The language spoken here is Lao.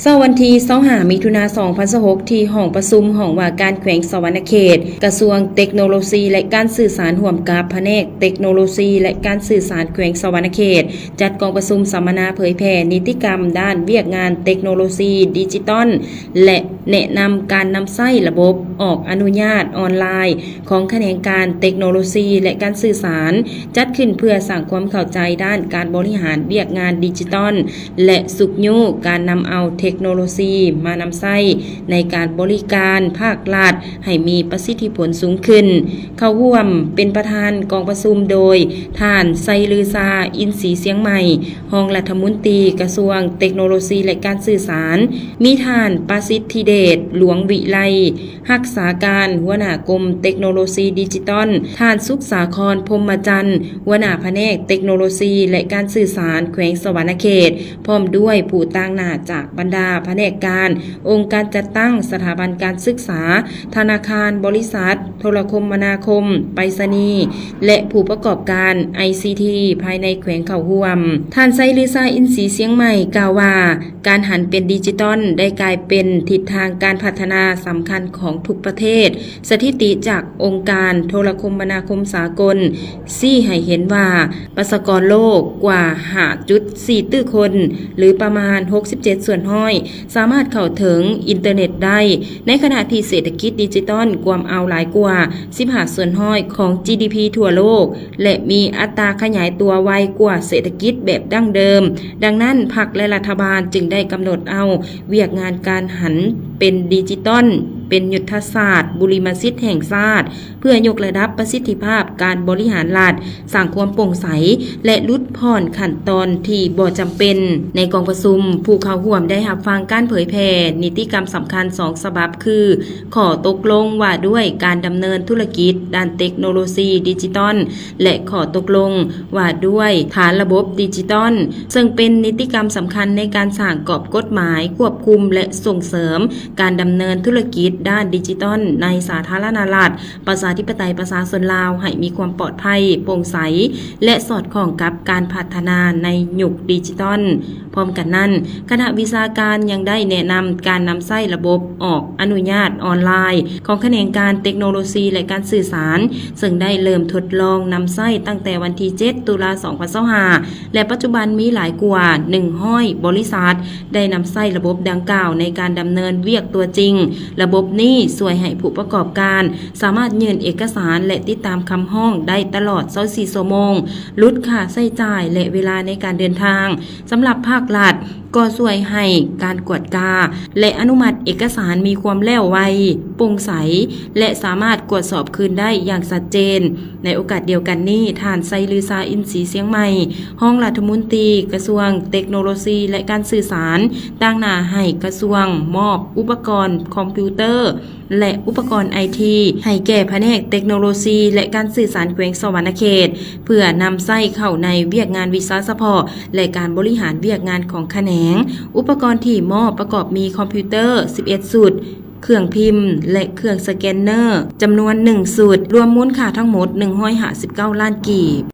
ເຊົ້າວັນທີຊາວຫ້າ ມິຖຸນາ ສອງພັນຊາວຫົກ ທີ່ຫ້ອງປະຊຸມຫ້ອງວ່າການແຂວງສະຫວັນນະເຂດ, ກະຊວງເຕັກໂນໂລຊີ ແລະ ການສື່ສານ ຮ່ວມກັບພະແນກເຕັກໂນໂລຊີ ແລະ ການສື່ສານແຂວງສະຫວັນນະເຂດ ຈັດກອງປະຊຸມສຳມະນາເຜີຍແຜ່ນິຕິກຳດ້ານວຽກງານເຕັກໂນໂລຊີດິຈິຕອນ ແລະ ແນະນຳການນຳໃຊ້ລະບົບອອກອະນຸຍາດອອນລາຍ ຂອງຂະແໜງການເຕັກໂນໂລຊີ ແລະ ການສື່ສານ, ຈັດຂຶ້ນເພື່ອສ້າງຄວາມເຂົ້າໃຈດ້ານການບໍລິຫານວຽກງານດິຈິຕອນ ແລະ ຊຸກຍູ້ການນຳເອົາເຕັກໂນໂລຊີມານຳໃຊ້ໃນການບໍລິການພາກລັດໃຫ້ມີປະສິດທິຜົນສູງຂຶ້ນ. ເຂົ້າຮ່ວມເປັນປະທານກອງປະຊຸມໂດຍ ທ່ານ ໄຊລືຊາ ອິນສີຊຽງໃໝ່, ຮອງລັດຖະມົນຕີກະຊວງເຕັກໂນໂລຊີ ແລະ ການສື່ສານ, ມີທ່ານ ປະສິດທິເດດ ຫຼວງວິໄລ, ຮັກສາການຫົວໜ້າກົມເຕັກໂນໂລຊີດິຈິຕອນ, ທ່ານ ສຸກສາຄອນ ພົມມະຈັນ, ຫົວໜ້າພະແນກເຕັກໂນໂລຊີ ແລະ ການສື່ສານແຂວງສະຫວັນນະເຂດ, ພ້ອມດ້ວຍຜູ້ຕາງໜ້າຈາກບັນດາພະແນກການ, ອົງການຈັດຕັ້ງ, ສະຖາບັນການສຶກສາ, ທະນາຄານ, ບໍລິສັດໂທລະຄົມມະນາຄົມ, ໄປສະນີ ແລະ ຜູ້ປະກອບການໄອຊີທີພາຍໃນແຂວງເຂົ້າຮ່ວມ. ທ່ານ ໄຊລືຊາ ອິນສີຊຽງໃໝ່ ກ່າວວ່າ ການຫັນເປັນດິຈິຕອນໄດ້ກາຍເປັນທິດທາງການພັດທະນາສຳຄັນຂອງທຸກປະເທດ. ສະຖິຕິຈາກອົງການໂທລະຄົມມະນາຄົມສາກົນຊີ້ໃຫ້ເຫັນວ່າ ປະຊາກອນໂລກກວ່າ ຫ້າຈຸດສີ່ຕື້ຄົນ ຫຼື ປະມານ ຫົກສິບເຈັດສ່ວນຮ້ອຍ ສາມາດເຂົ້າເຖິງອິນເຕີເນັດໄດ້, ໃນຂະນະທີ່ເສດຖະກິດດິຈິຕອນກວມເອົາຫຼາຍກວ່າ ສິບຫ້າສ່ວນຮ້ອຍຂອງຈີດີພີທົ່ວໂລກ ແລະ ມີອັດຕາຂະຫຍາຍຕົວໄວກວ່າເສດຖະກິດແບບດັ້ງເດີມ. ດັ່ງນັ້ນ, ພັກ ແລະ ລັດຖະບານຈຶ່ງໄດ້ກຳນົດເອົາວຽກງານການຫັນເປັນດິຈິຕອນເປັນຍຸດທະສາດບຸລິມະສິດແຫ່ງຊາດ ເພື່ອຍົກລະດັບປະສິດທິພາບການບໍລິຫານລັດ, ສ້າງຄວາມໂປ່ງໃສ ແລະ ຫຼຸດຜ່ອນຂັ້ນຕອນທີ່ບໍ່ຈຳເປັນ. ໃນກອງປະຊຸມ, ຜູ້ເຂົ້າຮ່ວມໄດ້ຮັບຟັງການເຜີຍແຜ່ນິຕິກຳສຳຄັນສອງສະບັບ ຄື ຂໍ້ຕົກລົງວ່າດ້ວຍການດຳເນີນທຸລະກິດດ້ານເຕັກໂນໂລຊີດິຈິຕອນ ແລະ ຂໍ້ຕົກລົງວ່າດ້ວຍຖານລະບົບດິຈິຕອນ, ເຊິ່ງເປັນນິຕິກຳສຳຄັນໃນການສ້າງກອບກົດໝາຍຄວບຄຸມ ແລະ ສົ່ງເສີມການດຳເນີນທຸລະກິດດ້ານດິຈິຕອນໃນສາທາລະນະລັດ ປະຊາທິປະໄຕປະຊາຊົນລາວ ໃຫ້ມີຄວາມປອດໄພ, ໂປ່ງໃສ ແລະ ສອດຄ່ອງກັບການພັດທະນາໃນຍຸກດິຈິຕອນ. ພ້ອມກັນນັ້ນ, ຄະນະວິຊາການຍັງໄດ້ແນະນຳການນຳໃຊ້ລະບົບອອກອະນຸຍາດອອນລາຍຂອງຂະແໜງການເຕັກໂນໂລຊີ ແລະ ການສື່ສານ, ເຊິ່ງໄດ້ເລີ່ມທົດລອງນຳໃຊ້ຕັ້ງແຕ່ວັນທີເຈັດ ຕຸລາ ສອງພັນຊາວຫ້າ ແລະ ປັດຈຸບັນມີຫຼາຍກວ່າ ໜຶ່ງຮ້ອຍ ບໍລິສັດ ໄດ້ນຳໃຊ້ລະບົບດັ່ງກ່າວໃນການດຳເນີນວຽກຕົວຈິງ. ລະບົບນີ້ຊ່ວຍໃຫ້ຜູ້ປະກອບການສາມາດຍື່ນເອກະສານ ແລະ ຕິດຕາມຄຳຮ້ອງໄດ້ຕະຫຼອດ ຊາວສີ່ ຊົ່ວໂມງ, ຫຼຸດຄ່າໃຊ້ຈ່າຍ ແລະ ເວລາໃນການເດີນທາງ. ສຳລັບພາກລັດ, ກໍຊ່ວຍໃຫ້ການກວດກາ ແລະ ອະນຸມັດເອກະສານມີຄວາມແລ້ວໄວ, ໂປ່ງໃສ ແລະ ສາມາດກວດສອບຄືນໄດ້ຢ່າງຊັດເຈນ. ໃນໂອກາດດຽວກັນນີ້, ທ່ານ ໄຊລືຊາ ອິນສີຊຽງໃໝ່, ຮອງລັດຖະມົນຕີກະຊວງເຕັກໂນໂລຊີ ແລະ ການສື່ສານ, ຕາງໜ້າໃຫ້ກະຊວງມອບອຸປະກອນຄອມພິວເຕີ ແລະ ອຸປະກອນໄອທີ ໃຫ້ແກ່ພະແນກເຕັກໂນໂລຊີ ແລະ ການສື່ສານແຂວງສະຫວັນນະເຂດ ເພື່ອນຳໃຊ້ເຂົ້າໃນວຽກງານວິຊາສະເພາະ ແລະ ການບໍລິຫານວຽກງານຂອງຂະແໜງ. ອຸປະກອນທີ່ມອບປະກອບມີຄອມພິວເຕີ ສິບເອັດຊຸດ, ເຄື່ອງພິມ ແລະ ເຄື່ອງສະແກນເນີ ຈຳນວນ ໜຶ່ງຊຸດ, ລວມມູນຄ່າທັງໝົດ ໜຶ່ງຮ້ອຍຫ້າສິບເກົ້າລ້ານກີບ.